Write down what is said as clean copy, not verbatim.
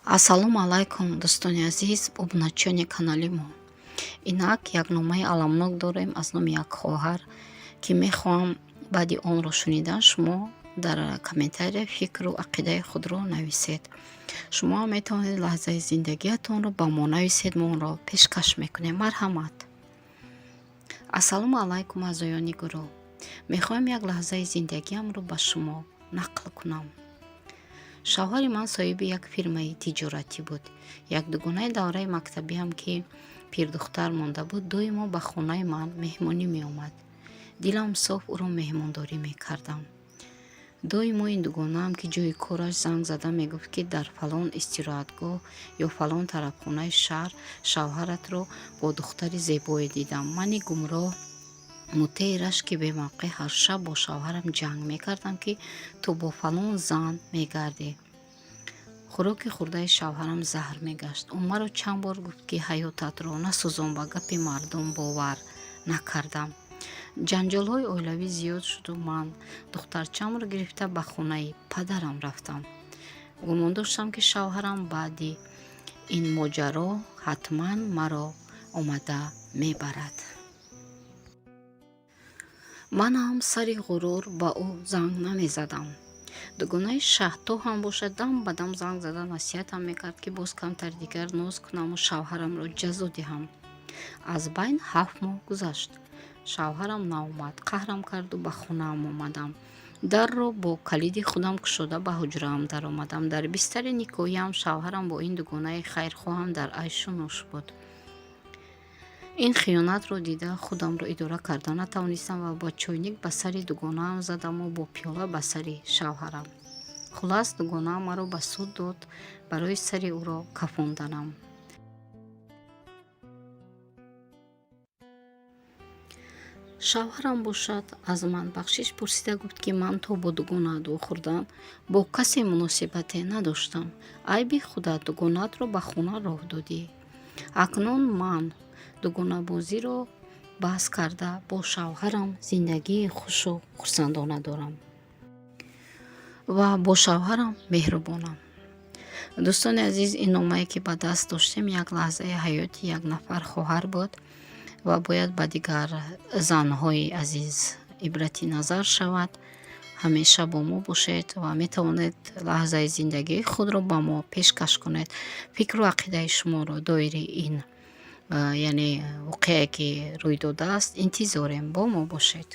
Ассалому алайкум, дӯстони азиз, обуначиёни канали мо. Инак як номаи аламнок дорем аз номи як хоҳар, ки мехоҳам баъди онро шунидан шумо дар комментария фикру ақидаи худро нависед. Шумо ҳам метавонед лаҳзаи зиндагиятонро ба мо нависед, мо онро пешкаш мекунем. Марҳамат. Ассалому алайкум, аъзоёни гурӯҳ. Мехоҳам як лаҳзаи зиндагиамро ба шумо нақл кунам. Шавҳари ман соҳиби як фирмаи тиҷоратӣ буд. Як дугонаи давраи мактабиам, ки пирдухтар монда буд, доимо ба хонаи ман меҳмонӣ меомад. Дилам соф ӯро меҳмондорӣ мекардам. Доимо ин дугонаам, ки ҷои кораш занг зада мегуфт, ки дар фалон истироҳатгоҳ ё фалон тарабхонаи шаҳр шавҳаратро бо духтари зебое дидам. Мани гумроҳ, мутеи рашки бемавқеъ, ҳаршаб бо шавҳарам ҷанг мекардам, ки ту бо фалон зан мегардӣ. Хӯроки хӯрдаи шавҳарам заҳр мегашт. Ӯ маро чанд бор гуфт, ки ҳаётатро насӯзон, ба гапи мардум бовар накардам. Ҷанҷолҳои оилавӣ зиёд шуду ман духтарчаамро гирифта ба хонаи падарам рафтам. Гумон доштам, ки шавҳарам баъди ин моҷаро ҳатман маро омада мебарад. Манам сари ғурур ба ӯ занг намезадам. Дугонаи шаҳто ҳам бошад, дам ба дам занг зада насиҳатам мекард, ки боз камтар дигар ноз кунаму шавҳарамро ҷазо диҳам. Аз байн 7 моҳ гузашт. Шавҳарам наомад. Қаҳрам карду ба хонаам омадам. Дарро бо калиди худам кушода, ба ҳуҷраам даромадам. Дар бистари никоҳиам шавҳарам бо ин дугонаи хайрхоҳам дар айшу нӯш буд. Ин хиёнатро дида, худамро идора карда натавонистам ва бо чойник ба сари дугонаам задаму бо пиёла ба сари шавҳарам. Хулас, дугонаам маро ба суд дод барои сари ӯро кафонданам. Шавҳарам бошад, аз ман бахшиш пурсида гуфт, ки ман то бо дугонаат вохӯрдан бо касе муносибате надоштам. Айби худат, дугонаатро ба хона роҳ додӣ. Акнун ман дугонабозиро бас карда, бо шавҳарам зиндагии хушу хурсандона дорам ва бо шавҳарам меҳрубонам. Дӯстони азиз, ин номае, ки ба даст доштем, як лаҳзаи ҳаёти як нафар хоҳар буд ва бояд ба дигар занҳои азиз ибрати назар шавад. Ҳамеша бо мо бошед ва метавонед лаҳзаи зиндагии худро ба мо пешкаш кунед. Фикру ақидаи шуморо доири ин, яъне воқеае, ки рӯй додааст, интизорем. Бо мо бошед.